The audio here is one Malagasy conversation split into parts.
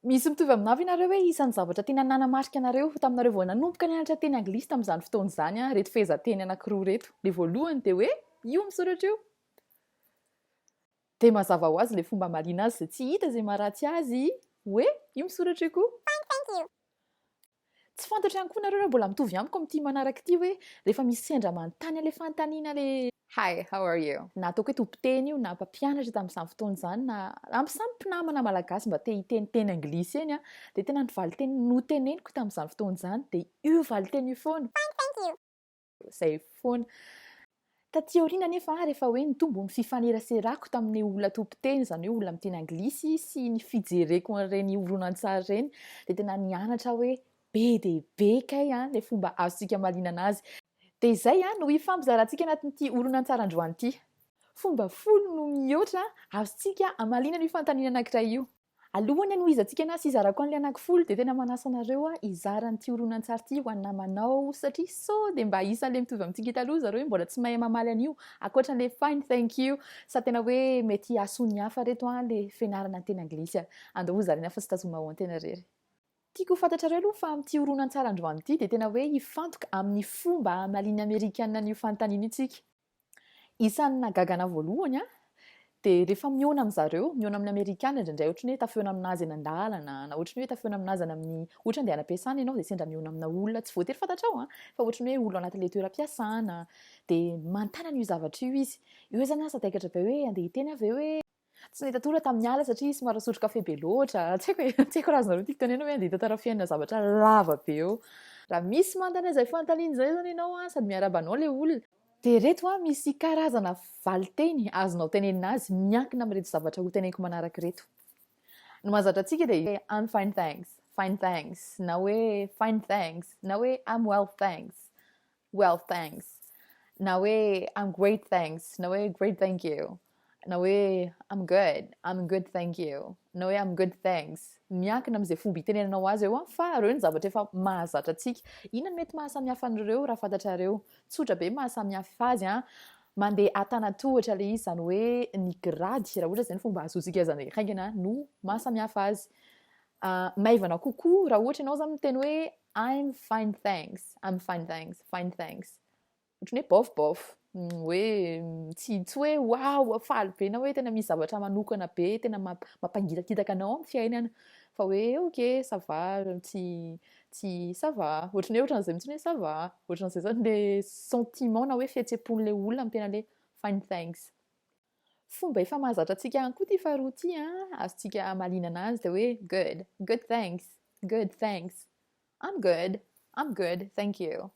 Misy mitovy aminà ve nareo hoe isan'ny zavatra tena nanamarika anareo taminareo vao nanomboka nianatra teny anglisy tamin'izany fotoana izany ireto fehezanteny anankiroa ireto? Ilay voalohany dia hoe io misoratra io. Dia mazava ho azy ilay fomba hamaliana azy izay tsy hita izay maharatsy azy hoe io misoratra io koa. Fine thank you. Tsy fantatro ihany koa nareo raha mbola mitovy amiko amin'ity manaraka ity hoe rehefa misy sendra manontany an'ilay fanontaniana ilay Hi, how are you? Na ataoko hoe tompon-teny io na mpampianatra tamin'izany fotoana izany na ampy samy mpinamana malagasy mba te hiteny teny anglisy eny an, dia tena ny valinteny noteneniko tamin'izany fotoana izany dia io valinteny io foana. Fine, thank you. Izay foana. Taty aoriana anefa, rehefa hoe nitombo ny fifaneraserako tamin'ny olona tompon-teny, izany hoe olona miteny anglisy, sy ny fijereko an'ireny horonantsary ireny, dia tena nianatra aho hoe be dia be kay an ilay fomba azontsika amaliana anazy. Dia izay no hifampizarantsika anatin'ity horonantsary androany ity. Fomba 10 no mihoatra azontsika amaliana an'io fanontaniana anankiray io. Alohan'ny hanohizantsika anazy sy hizarako an'ilay anankifolo dia tena manasa anareo aho hizara an'ity horonantsary ity ho an'ny namanao satria sao dia mba isan'ilay mitovy amintsika taloha zareo hoe mbola tsy mahay mamaly an'io ankoatra an'ilay fine thank you sa tena hoe mety hahasoa ny hafa reto an ilay fianarana ny teny anglisy a! Andao hozaraina fa tsy tazomina ho an-tena irery. Tiako ho fantatrareo aloha fa amin'ity horonantsary androany ity dia tena hoe hifantoka amin'ny fomba hamalian'ny amerikana an'io fanontaniana io tsika. Isan'ny nahagaga anah voalohany an, dia rehefa mihaona amin-dry zareo, mihaona amin'ny amerikana indraindray ohatran'ny hoe tafihaona aminazy eny an-dalana na ohatran'ny hoe tafihaona aminazy any amin'ny, ohatra andeha any am-piasana ianao dia sendra mihaona amina olona tsy voatery fantatrao an, fa ohatran'ny hoe olona ao anatin'ilay toeram-piasana, dia manontany an'io zavatra io izy. Eo izany aho sadaikatra be hoe andeha hiteny aho ve hoe. Tsy nahita tory aho tamin'ny alina satria somary nisotro kafe be loatra. Tsy haiko e, tsy haiko raha azonareo tiako tenenina hoe andeha hitantara fiainana zavatra lava be eo. Raha misy manontany an'izay fanontaniana izay izany ianao an, sady miarahaba anao ilay olona. Dia ireto an, misy karazana valinteny azonao tenenina azy miankina amin'ireto zavatra hoteneniko manaraka ireto. Ny mahazatra antsika dia I'm fine thanks, fine thanks, na hoe fine thanks, na hoe I'm well thanks. Well thanks na hoe I'm great thanks na hoe great thank you na hoe I'm good, I'm good thank you na hoe I'm good thanks. Miankina amin'izay fomba itenenanao azy eo fa ireo ny zavatra efa mahazatra antsika. Inona no mety mahasamihafa an'ireo raha fantatrareo? Tsotra be ny mahasamihafa azy an! Mandeha antanatohatra ilay izy, izany hoe ny grady raha ohatra izay ny fomba ahazoantsika azy haingana no mahasamihafa azy. Maivana kokoa raha ohatra ianao izany miteny hoe I'm fine thanks, I'm fine thanks, fine thanks. Ohatran'ny hoe bof bof, hoe tsy tsy hoe waouh faly be na hoe tena misy zavatra manokana be tena mampangitakitaka anao amin'ny fiainana fa hoe ok ça va, tsy tsy ça va, ohatran'ny hoe ohatran'izay mihitsy hoe ça va, ohatran'izay izany ilay sentiment na hoe fihetseham-pon'ilay olona amin'ny tena hoe fine thanks. Fomba efa mahazatra antsika ihany koa ity faharoa ity an, azontsika hamaliana anazy dia hoe good, good thanks, good thanks, I'm good, I'm good thank you.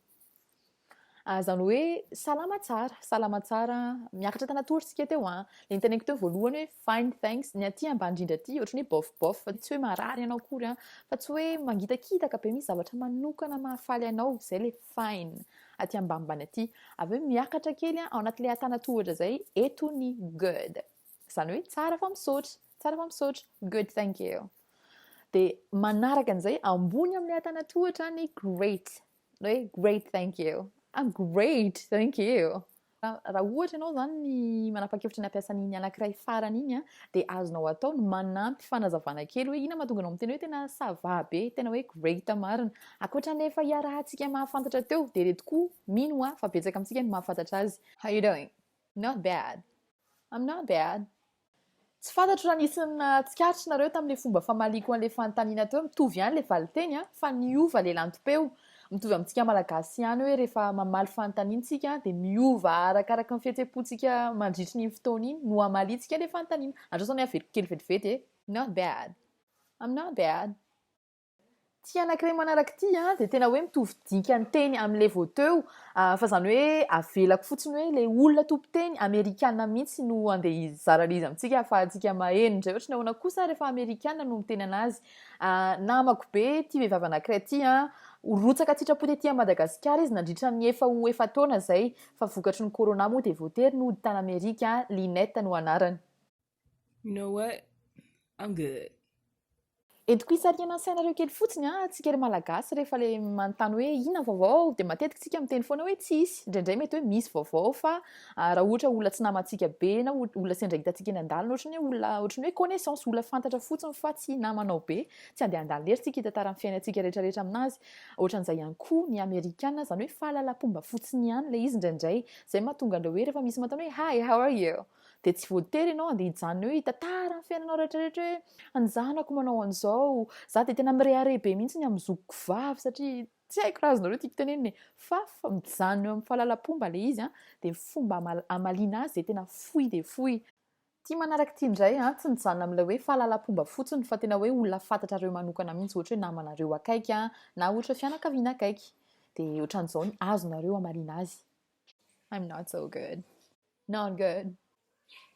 Izany hoe salama tsara, salama tsara, miakatra tana-tory isika teo an, ilay noteneniko teo voalohany hoe fine thanks, ny aty ambany indrindra aty ohatran'ny hoe bof bof, tsy hoe marary ianao akory an, fa tsy hoe mangitakitaka be misy zavatra manokana mahafaly anao, izay ilay fine. Aty ambanimbany aty. Avy eo miakatra kely ao anatin'ilay antanatohatra izay, eto ny good. Izany hoe tsara fa misaotra, tsara fa misaotra, good thank you. Dia manaraka an'izay, ambony amin'ilay antanatohatra ny great. Hoe great thank you. I'm great thank you. Raha ohatra ianao izany ny manapa-kevitra ny hampiasa an'iny anankiray farany iny dia azonao atao ny manampy fanazavana kely hoe inona mahatonga anao miteny hoe tena ça va be, tena hoe great marina. Ankoatra ny efa iarahantsika mahafantatra teo dia ireto koa mino aho fa betsaka amintsika no mahafantatra azy. How you doing? Not bad. I'm not bad. Tsy fantatro raha nisy nahatsikaritra nareo tamin'ilay fomba famaliako an'ilay fanontaniana teo, mitovy ihany ilay valinteny an, fa niova ilay lantom-peo. Mitovy amintsika Malagasy ihany hoe rehefa mamaly fanontaniana isika dia miova arakaraka ny fihetseham-pontsika mandritry ny iny fotoana iny no hamaliantsika ilay fanontaniana. Andraso anie averiko kely vetivety e. Not bad. I'm not bad. Ity anankiray manaraka ity dia tena hoe mitovy dikan-teny amin'ilay vao teo, fa izany hoe avelako fotsiny hoe ilay olona tompon-teny amerikana mihitsy no andeha hizara ilay izy amintsika ahafahantsika maheno indray ohatry ny ahoana kosa rehefa amerikana no miteny an'azy. Namako be ity vehivavy anankiray ity an, rotsaka an-tsitrapo tety Madagasikara izy nandritra ny efa ho efa-taona izay, fa vokatry ny corona moa dia voatery nody tany Amerika, Lynette no anarany. You know what? I'm good. Entiko hisarihana ny sainareo kely fotsiny an, antsika ry Malagasy rehefa le manontany hoe inona ny vaovao dia matetika tsika miteny foana hoe tsisy, indraindray mety hoe misy vaovao fa raha ohatra olona tsy namantsika be na olona sendra hitantsika eny an-dalana ohatran'ny hoe olona ohatran'ny hoe connaissance, olona fantatra fotsiny fa tsy namanao be, tsy handeha handany lery tsika hitantara ny fiainantsika rehetra rehetra aminazy. Ohatran'izay ihany koa ny Amerikana, izany hoe fahalalam-pomba fotsiny ihany ilay izy indraindray, izay mahatonga an'ilay hoe rehefa misy manontany hoe hi, how are you? Dia tsy voatery ianao handeha hijanona eo hitantara ny fiainanao rehetra rehetra hoe ny zanako manao an'izao, za dia tena mirehareha be mihitsy ny amin'ny zokiko vavy satria tsy haiko raha azonareo tiako tenenina e, fa mijanona eo amin'ny fahalalam-pomba ilay izy an, dia ny fomba hamaliana azy dia tena fohy dia fohy. Ity manaraka ity indray an, tsy mijanona amin'ilay hoe fahalalam-pomba fotsiny fa tena hoe olona fantatrareo manokana mihitsy, ohatra hoe namanareo akaiky an, na ohatra hoe fianakaviana akaiky. Dia ohatran'izao ny azonareo hamaliana azy. I'm not so good. Not good.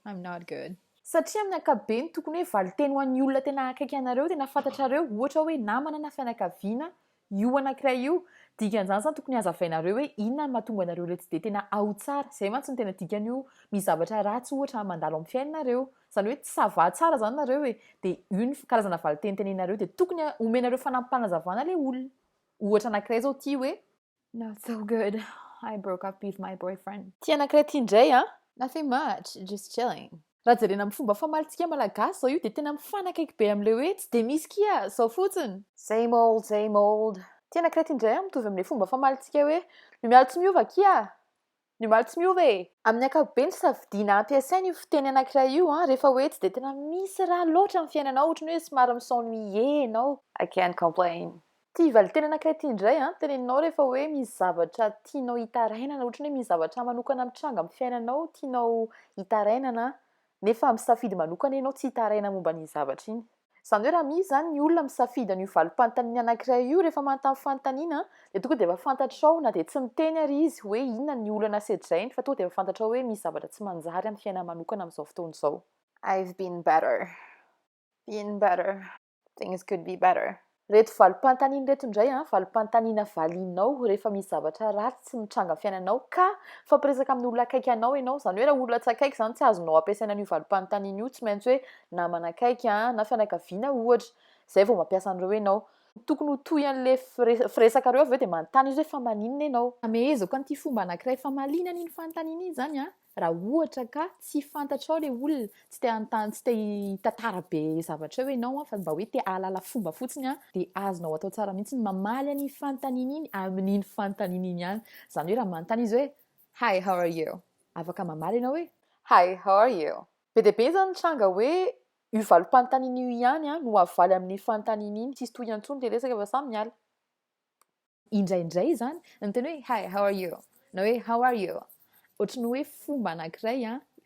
I'm not good. Satria amin'ny ankapobeny tokony hoe valinteny ho an'ny olona tena akaiky anareo, tena fantatrareo, ohatra hoe namana na fianakaviana io anankiray io, dikan'izany izany tokony hazavainareo hoe inona no mahatonga anareo ilay tsy dia tena ao tsara, izay mantsy no tena dikan'io misy zavatra ratsy ohatra mandalo amin'ny fiainanareo, izany hoe tsy ça va tsara izany nareo e, dia io ny karazana valinteny teneninareo dia tokony omenareo fanampim-panazavana ilay olona. Ohatra anankiray izao ity hoe. Not so good, I broke up with my boyfriend. Ty anankiray ty indray an! Nothing much, just chilling. Raha jerena amin'ny fomba famalintsika malagasy izao io dia tena mifanakaiky be amin'ilay hoe tsy dia misy kia, izao fotsiny. Same old, same old. Ty anankiray ty indray an, mitovy amin'ilay fomba famalintsika hoe ny miala tsy miova kia! Ny omaly tsy miova e! Amin'ny ankapobeny safidiana ampiasaina io fiteny anankiray io an, rehefa hoe tsy dia tena misy raha loatra amin'ny fiainanao, ohatran'ny hoe somary mi-s'ennuyer ianao. I can't complain. Ity valinteny anankiray ity indray an, teneninao rehefa hoe misy zavatra tianao hitarainana, ohatran'ny hoe misy zavatra manokana mitranga amin'ny fiainanao tianao hitarainana nefa misafidy manokana ianao tsy hitaraina momba an'iny zavatra iny. Izany hoe raha misy izany ny olona misafidy an'io valim-panontaniana anankiray io rehefa manontany fanontaniana dia tonga dia efa fantatrao na dia tsy miteny ary izy hoe inona ny olana sedrainy fa tonga dia efa fantatrao hoe misy zavatra tsy manjary amin'ny fiainany manokana amin'izao fotoana izao. I've been better. Been better. Things could be better. Ireto valim-panontaniana ireto indray an, valim-panontaniana valianao rehefa misy zavatra ratsy mitranga amin'ny fiainanao ka mifampiresaka amin'ny olona akaiky anao ianao, izany hoe raha olona tsy akaiky izany tsy azonao ampiasaina an'io valim-panontaniana io, tsy maintsy hoe namana akaiky na fianakaviana ohatra, izay vao mampiasa an'ireo ianao. Tokony ho toy an'ilay firesakareo avy eo dia manontany izy hoe fa maninona ianao? Amehezako an'ity fomba anankiray famaliana an'iny fanontaniana iny izany an, Raha ohatra ka tsy fantatrao ilay olona, tsy te hanontany, tsy te hitantara be zavatra eo ianao fa mba hoe te hahalala fomba fotsiny dia azonao atao tsara mihitsy ny mamaly an'iny fanontaniana iny amin'iny fanontaniana iny ihany. Izany hoe raha manontany izy hoe Hi, how are you? Afaka mamaly ianao hoe Hi, how are you? Be dia be izany ny tranga hoe io valim-panontaniana io ihany no havaly amin'iny fanontaniana iny, tsisy tohiny intsony ilay resaka fa samy miala. Indraindray izany ny miteny hoe hi, how are you? na hoe how are you? Ohatry ny hoe fomba anankiray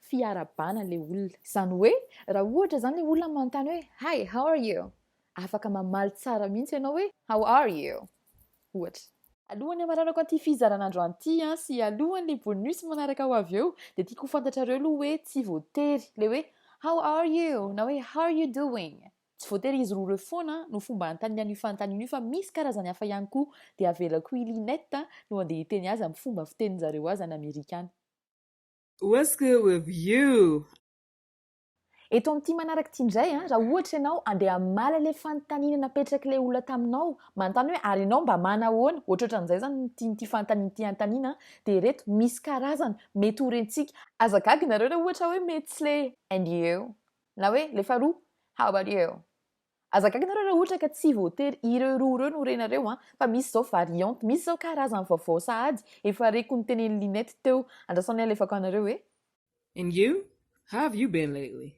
fiarahabana ilay olona. Izany hoe raha ohatra izany ilay olona manontany hoe hi, how are you? Afaka mamaly tsara mihitsy ianao hoe how are you? Ohatra. Alohan'ny hamaranako an'ity fizarana androany ity sy alohan'ilay bonus manaraka ho avy eo dia tiako ho fantatrareo aloha hoe tsy voatery ilay hoe how are you na hoe how are you doing Tsy voatery izy roa ireo foana no fomba hanontaniana an'io fanontaniana io fa misy karazany hafa ihany koa dia avelako i Lynette no andeha hiteny azy amin'ny fomba fitenin-jareo azy any Amerika any. What's good with you? Eto amin'ity manaraka ity indray an, raha ohatra ianao andeha hamaly ilay fanontaniana napetrak'ilay olona taminao, manontany hoe ary ianao mba manahoana, ohatrohatran'izay izany no tian'ity fanontaniana ity hanontaniana an, dia ireto misy karazany mety ho rentsika. Aza gaga nareo raha ohatra hoe mety tsy ilay and you Na hoe ilay faharoa, How about you? Aza gaga nareo raha ohatra ka tsy voatery ireo roa ireo no renareo an, fa misy izao variante, misy izao karazany vaovao sahady efa reko notenenin'i Linette teo. Andraso anie alefako anareo e. And you? How have you been lately?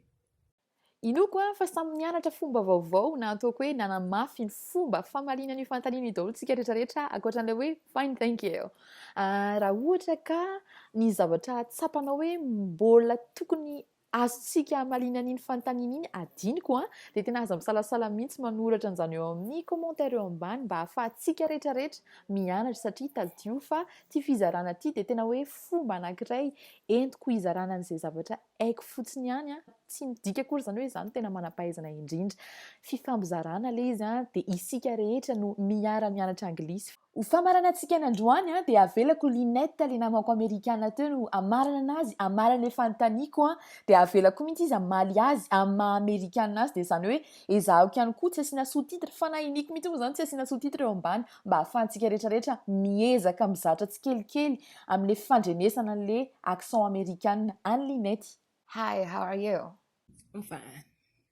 Inoako an fa samy nianatra fomba vaovao na ataoko hoe nanamafy ny fomba famaliana an'io fanontaniana io daholo tsika rehetra rehetra ankoatran'ilay hoe fine thank you. Raha ohatra ka ny zavatra tsapanao hoe mbola tokony Azontsika hamaliana an'iny fanontaniana iny adinoko an, dia tena aza misalasala mihitsy manoratra an'izany eo amin'ny commentaire eo ambany mba ahafahantsika rehetra rehetra mianatra satria tadidio fa ity fizarana ity dia tena hoe fomba anankiray entiko hizarana an'izay zavatra haiko fotsiny ihany an. Tsy midika akory izany hoe izaho no tena manam-pahaizana indrindra. Fifampizarana ilay izy an, dia isika rehetra no miara-mianatra anglisy. Ho famaranantsika ny androany an, dia avelako Lynette ilay namako amerikana teo no hamarana anazy, hamarana ilay fanontaniako an, dia avelako mihitsy izy hamaly azy amin'ny maha amerikana azy, dia izany hoe ezahako ihany koa tsy asiana sous-titre, fanahy iniako mihitsy moa izany tsy asiana sous-titre eo ambany mba hahafahantsika rehetra rehetra miezaka mizatra tsikelikely amin'ilay fandrenesana an'ilay accent amerikana an'i Lynette. Hi, how are you? I'm fine.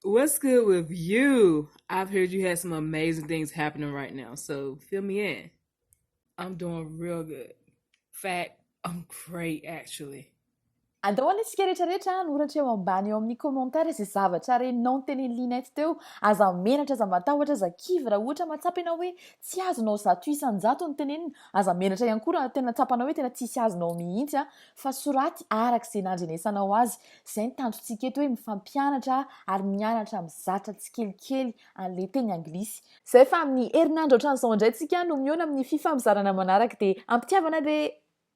What's good with you? I've heard you had some amazing things happening right now, so fill me in. I'm doing real good. Fact, I'm great actually. Andao anie isika rehetra rehetra hanoratra eo ambany eo amin'ny commentaire izay zavatra renao nitenenin'i Lynette teo. Aza menatra, aza matahotra, aza kivy raha ohatra mahatsapa ianao hoe tsy azonao 100% ny teneniny. Aza menatra ihany koa raha tena tsapanao hoe tena tsisy azonao mihitsy fa soraty araka izay nandrenesanao azy. Izay ny tanjontsika eto hoe mifampianatra ary mianatra mizatra tsikelikely an'ilay teny anglisy. Izay fa amin'ny herinandro ohatran'izao indray tsika no mihaona amin'ny fifampizarana manaraka dia am-pitiavana be!